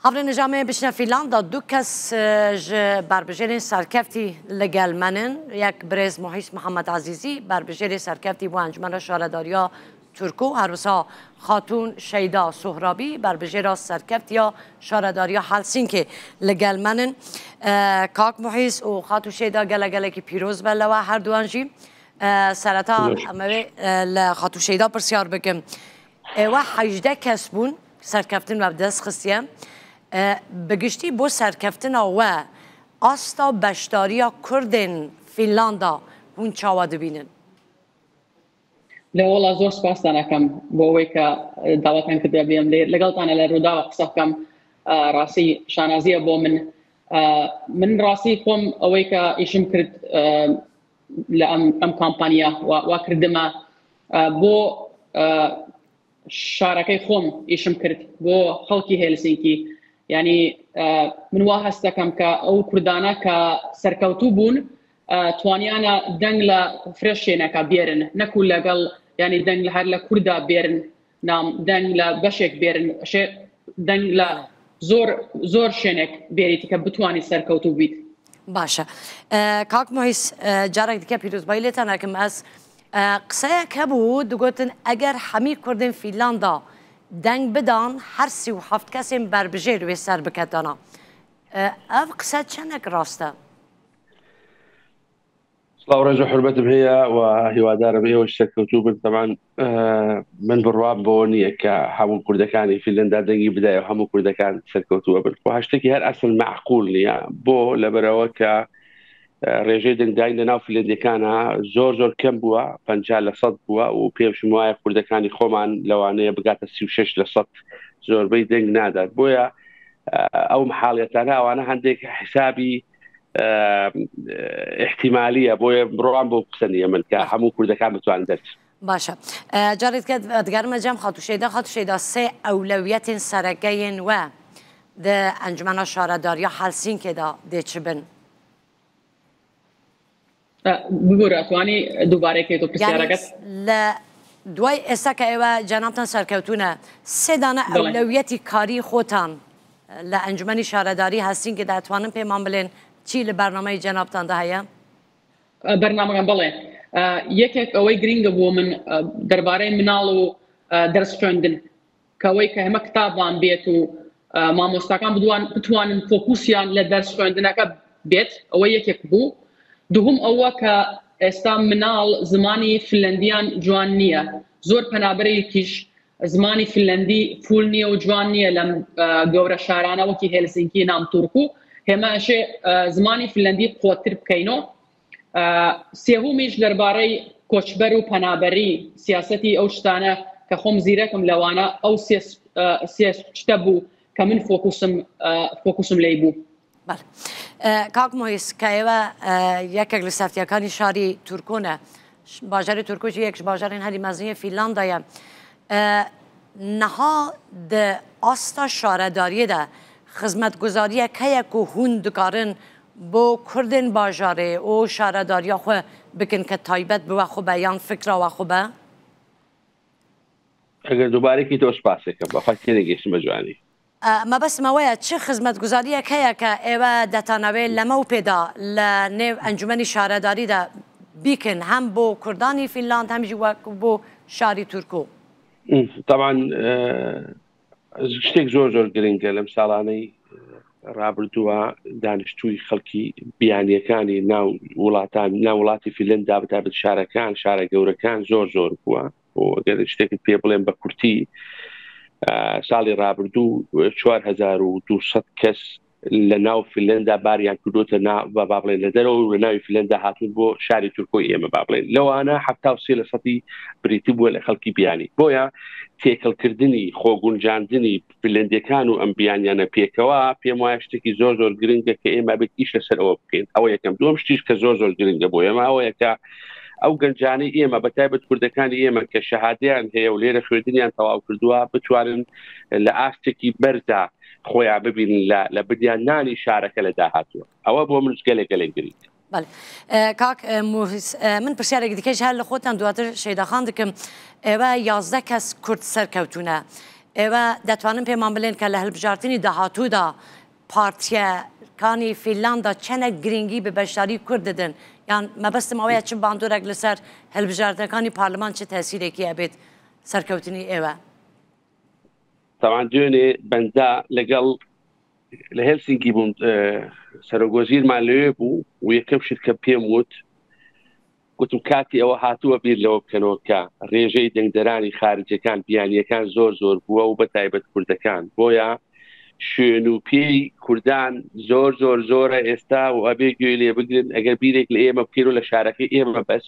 Hevrê Nijamê biçine Fînlanda du kes ji berbijêrên serkeftî li gel me nin. Yek birêz Muhîs Mihemed Ezîzî berbijêrê serkeftî bû Encumena Şaredariya Turku her wisa Xatûn Şeyda Sohrabî berbijêra serkeftî ya Şaredariya Helsînkê li gel me nin. Kak Muhîs û Xatûn Şeyda gelek gelekî pîroz be li we her duan jî. Sereta em ê li Xatûn Şeyda pirsyar bikim. Êwe 18 kes bûn serkeftin we bi dest xistiye. Bi giştî bo serkeftina we asta beşdariya Kurdên Fînlanda hûn çawa dibînin? لە وەڵا زۆر سپاستان ئەکەم بۆ ئەوەی کە داواتان کردە بێم لێ لەگەڵتانە لە ڕووداوە قسە بکەم ڕاستی شانازیە بۆ من من ڕاستی خۆم ئەوەی کە ئیشم کرد لە ئەم ئەم کامپانیا وا کردمە بۆ شارەکەی خۆم ئیشم کرد بۆ خەڵکی هێلسینکی ینی من وا هەستەکەم کە ئەو کوردانە کە سەرکەوتوو بوون توانیانە دەنگ لە فرە شوێنەکە بێرن نەکو لەگەڵ ینی دەنگ لە هەر لە کووردا بێرن نام دەنگ لە بەشێک بێرن شێ دەنگ لە زۆر زۆر شوێنێک بێریتی کە بتانی سەرکەوتوو بیت. باشە کاک موحیس جارێک دیکە پیرۆزبایی لێتان ئەکەم ئەس قسەیەک هەبوو دگوتن ئەگەر هەمی کوردên فینلاندا دەنگ بدان هەر 37 کەسên berbijêr wê ser biketana. Ev qise çendek rast e؟ سڵاو ڕێز و حورمەتم هەیە و هیوادارم ئێوەش سەرکەوتوو بن تەمان من بڕوام بەوە نییە کە هەموو کوردەکانی فیلندا دەنگی بدایە و هەموو کوردەکان سەرکەوتووە بن خۆ هەشتێکی هەر ئەسل معقول نییە بۆ لەبەرەوە کە ڕێژەی دەنگداین لە ناو فلندەکانە زۆر زۆر کەم بووە 50% بووە و پێشم وایە کوردەکانی خۆمان لەوانەیە بگاتە 36% زۆربەی دەنگ نادات بۆیە ئەو حاڵەتانە ئەوانە هەندێک حسابی احتیمالیە بۆیە بڕوام بۆ قسە نییە من کە هەموو کوردەکان بتوان دەرچن. باشە جارێک کە دگەرمە جەم خاتوشەیدا خاتوشەیدا سێ ئەولەویەتên سەرەکەیên we di encumena şaredariya Helsînkê de dê çi bin؟ ببورە ئەتوانی دووبارەی کەیتەوە پرسیارەکەت؟ لە دوای ئێستا کە ئێوە جەنابتان سەرکەوتونە سێ دانە ئەولەویەتی کاری خۆتان لە ئەنجومەنی شارەداری هەلسینکیدا ئەتوانن پێمان بڵێن چی لە بەرنامەی جەنابتاندا هەیە؟ بەرنامەکان بەڵێ یەکێک ئەوەی گرنگە بۆ من دەربارەی مناڵ و دەرس خوێندن کەوەی کە هەمە کتابان بێت و مامۆستاکان بدوان بتوانن فۆکوسیان لە دەرس خوێندنەکە بێت ئەوە یەکێک بوو دووهم ئەوە کە ئێستا مناڵ زمانی فنلندیان جوان نییە زۆر پەنابەرێکیش زمانی فنلندی فول نییە و جوان نییە لەم گەورە شارانە وەکی هێلسینکی نام تورکو هێمە ئەشێ زمانی فنلندی قوتر بکەینەوە سێهومیش دەربارەی کۆچبەر و پەنابەری سیاسەتی ئەو شتانە کە خۆم زیرەکم لەوانە ئەو سێ شتە بوو کە من فۆکوسم فۆکوسم لی بوو. بەڵێ کاک مۆیس کە ئێوە یەکێک لە سەفتیەکانی شاری تورکۆنە باژاری تورکۆ jî yek ji bajarên herî mezin yê Fînlanda ye. Niha di asta şaredariyê de xizmetguzariyek heye ku hûn dikarin بۆ کوردên bajarê û şaredariya xwe bikin ke taybet bi we xwe be yan fikra we xwe be؟ ئەگەر دووبارەی تۆ سپاسێکم بەخوا تێنەگەیشتم بە جوانی. مەبەستم ئەوەیە چ خزمەتگوزاریەک هەیە کە ئێوە دەتانەوێت لەمە و پێدا لە نێو ئەنجومەنی شارەداریدا بیکن هەم بۆ کوردانی فینلاند هەم ژی وەک بۆ شاری تورکۆ؟ طبعا شتێک زۆر زۆر گرنگە لەم ساڵانەی ڕابردووە دانیشتووی خەڵکی بیانیەکانی ناو وڵاتان ناو وڵاتی فیلندا بەتایبەت شارەکان شارە گەورەکان زۆر زۆر بووە ئەگەر شتێکت پێ بڵێم بە کورتی ساڵی ڕابردوو 4200 کەس لە ناو فیلندا باریان کردوتە نا با بڵێن لە دەرەوە و لە ناوی فیلندا هاتوون بۆ شاری تورکۆی ئێمە با بڵێن لەوانە 73 لە سەتی بریتی بووە لە خەڵکی بیانی بۆیە تێکەڵکردنی خۆگونجاندنی فنلندیەکان و ئەم بیانیانە پێکەوە پێم وایە شتێکی زۆر زۆر گرنگە کە ئێمە بێت ئیش لەسەر ئەوە بکەین ئەوە یەکەم دووەم شتیش کە زۆر زۆر گرنگە بۆ ئێمە ئەوەیە کە ئەو گەنجانەی ئێمە بە تایبەت کوردەکانی ئێمە کە شەهادەیان هەیە و لێرە خوێندنیان تەواو کردووە بتوانن لە ئاستێکی بەرزا خۆیان ببینن لە لە بنیادنانی شارەکە لە داهاتووە ئەوە بۆ من گەلێک گەلێک گرنگە. بەڵێ کاک موهیس من پرسیارێکی دیکەش هەر لە خۆتان دواتر شەیداخان دکم ئێوە 11 کەس کورد سەرکەوتونە. ئێوە دەتوانن پێمان بلێن کە لە هەلبژارتنی داهاتوودا پارتیەکانی فینلاندا چەنە گرنگی بە بەشداری کورد دەدەن یان مەبەستم ئەوەیە چ باندۆرێک لەسەر هەلبژاردنەکانی پارلمان چ تەسیرێکی ئەبێت سەرکەوتنی ئێوە؟ تاوان دوێنێ بەندا لەگەڵ لە هێلسینکی بووم سەرۆک وەزیرمان لەوێ بوو و یەکەم شت کە پێم وت گوتم کاتی ئەوە هاتووە بیر لەوە بکەنەوە کە ڕێژەی دەنگدەرانی خارجەکان بیانیەکان زۆر زۆر بووە و بە تایبەت کوردەکان بۆیە شوێن و پێی کوردان زۆر زۆر زۆرە ئێستا و ئەبێ گوێ لێ بگرن ئەگەر بیرێک لە ئێمە بکەین و لە شارەکەی ئێمە بەس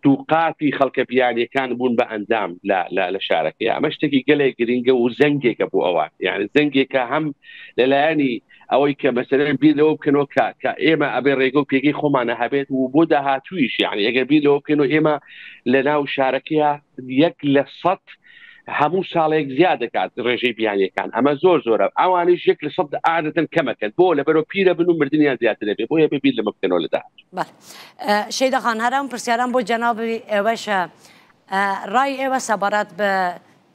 دووقاتی خەڵکە بیانیەکان بوون بە ئەندام لە شارەکەی ئەمە شتێکی گەلێک گرنگە و زەنگێکە بۆ ئەوان یعنی زەنگێکە هەم لەلایەنی ئەوەی کە مەسەرەن بیر لەوە بکەنەوە کە کە ئێمە ئەبێ ڕێگە و پێگەی خۆمانە هەبێت و بۆ داهاتوویش یعنی ئەگەر بیر لەوە بکەنەوە ئێمە لە ناو شارەکەیە 1% هەموو ساڵێک زیاد دەکات ڕێژەی بیانیەکان ئەمە زۆر زۆرە ئەوانیش 1% عادەتەن کەمەکەن بۆ لەبەرەوە پیرە بن و مردنیان زیاتر دەبێت بۆیە بێ بیر لەمە بکەنەوە لە داهاتوو. بەڵێ شەیدا خان هەر ئەم پرسیاران بۆ جەنابی ئێوەشە ڕای ئێوە سەبارەت بە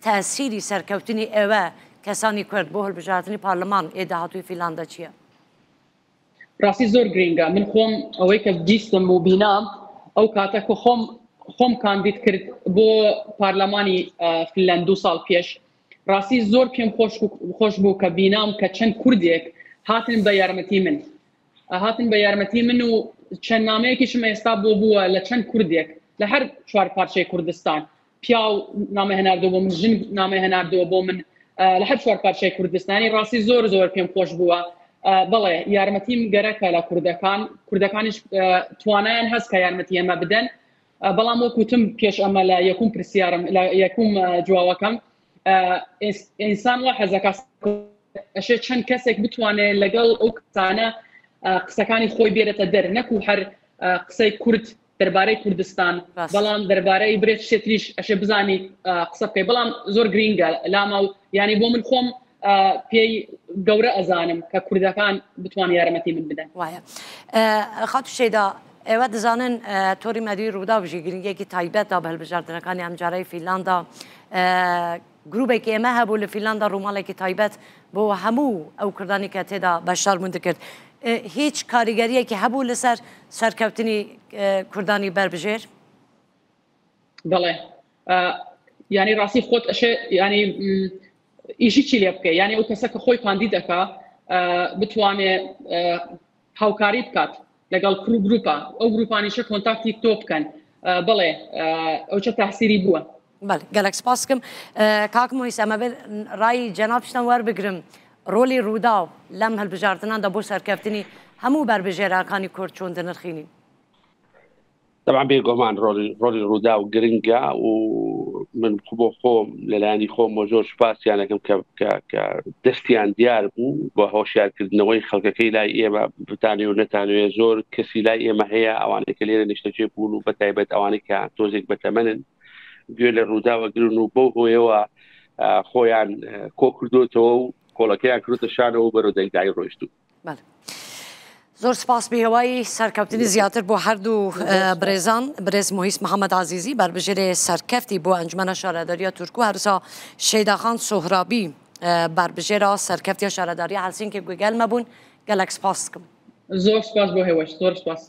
تەسیری سەرکەوتنی ئێوە کەسانی کورد بۆ هەڵبژاردنی پارلمان ێ داهاتووی فینلاندا چییە؟ ڕاستی زۆر گرینگە من خۆم ئەوەی کە بیستم و بینام ئەو کاتە کە خۆم خۆم کاندید کرد بۆ پارلەمانی فنلند دو ساڵ پێش ڕاستی زۆر پێم خۆش خۆش بوو کە بینام کە چەند کوردێک هاتن بە یارمەتی من هاتن بە یارمەتی من و چەند نامەیەکیشم ئێستا بۆ بووە لە چەند کوردێک لە هەر چوار پارچەی کوردستان پیاو نامەی هەناردووە بۆ من ژن نامەی هەناردووە بۆ من لە هەر چوار پارچەی کوردستانی ڕاستی زۆر زۆر پێم خۆش بووە بەڵێ یارمەتیم گەرەکە لە کوردەکان کوردەکانیش توانایان هەست کە یارمەتی ئەمە بدەن بەڵام وەکوتم پێش ئەمە لە یەکوم پرسیارم لە یەکوم جوابەکەم ئینسان وا حەزەکە ئەشێ چەند کەسێک بتوانێت لەگەڵ ئەو کەسانە قسەکانی خۆی بێرێتە دەر نەکو هەر قسەی کورد دەربارەی کوردستان بەڵام دەربارەی برێت شتێتریش ئەشێ بزانی قسە بکەی بەڵام زۆر گرینگە لاما و ینی بۆ من خۆم پێی گەورە ئەزانم کە کوردەکان بتوان یارمەتی من بدەن وایە خاتو شێدا ئێوە دەزانن تۆری مەدی ڕوودا بژی گرنگێکی تایبەتدا بە هەلبژاردنەکانی ئەمجارەی فیلاندا گروپێکی ئێمە هەبوو لە فینلاندا ڕووماڵێکی تایبەت بۆ هەموو ئەو کوردانی کە تێدا بەشدار بوون دەکرد. هیچ کاریگەریەکی هەبوو لەسەر سەرکەوتنی کوردانی بەربژێر؟ بەڵێ ینی ڕاستی خۆت ئەشێ ینی ئیشی چی لێ بکە ینی ئەو کەسە کە خۆی کاندید دەکا بتوانێ هاوکاری بکات لەگەڵ کرو گروپە ئەو گروپانیشە کۆنتاکتی تۆ بکەن بەڵێ ئەو چە تاسیری بووە بەڵێ گەلەک سپاس کەم کاک مویس ئەمەوێت ڕای جەنابشتان وەربگرم ڕۆلی ڕووداو لەم هەلبژاردناندا بۆ سەرکەفتنی هەموو بەربژێراکانی کورد چۆن دەنرخینی؟ طبعا بێگۆمان ڕۆلی ڕۆلی ڕوودا و گرنگە و من بۆ خۆم لەلایانی خۆم بۆ زۆر سوپاسیانەکەم کە کە دەستیان دیار بوو بۆ هۆشیارکردنەوەی خەڵکەکەی لای ئێمە بتانێ و نەتانوێ زۆر کەسی لای ئێمە هەیە ئەوانەی کە لێرە نیشتەجێ بوون و بەتایبەت ئەوانەی کە تۆزێک بەتەمەنن گوێ لە ڕووداوە گرن و بەو هۆیەوە خۆیان کۆ کردوتەوە و کۆڵەکەیان کردە شانەوە بەرەو دەنگدای ڕۆیشتوو. زۆر سپاس بهوای سەرکەوتنی زیاتر بۆ هەردوو برێزان برێز موهیس محەممەد عزیزی بەربژێرێ سەرکەفتی بۆ ئەنجومەنە شارەداریە تورک و هەرسا شەیداخان سۆهرابی بەربژێرا سەرکەفتیا شارەداریە هەلسینکی گوگەل مەبوون گەلەک سپاس کم. زۆر سپاس بۆ هێوەش زۆر سپاس.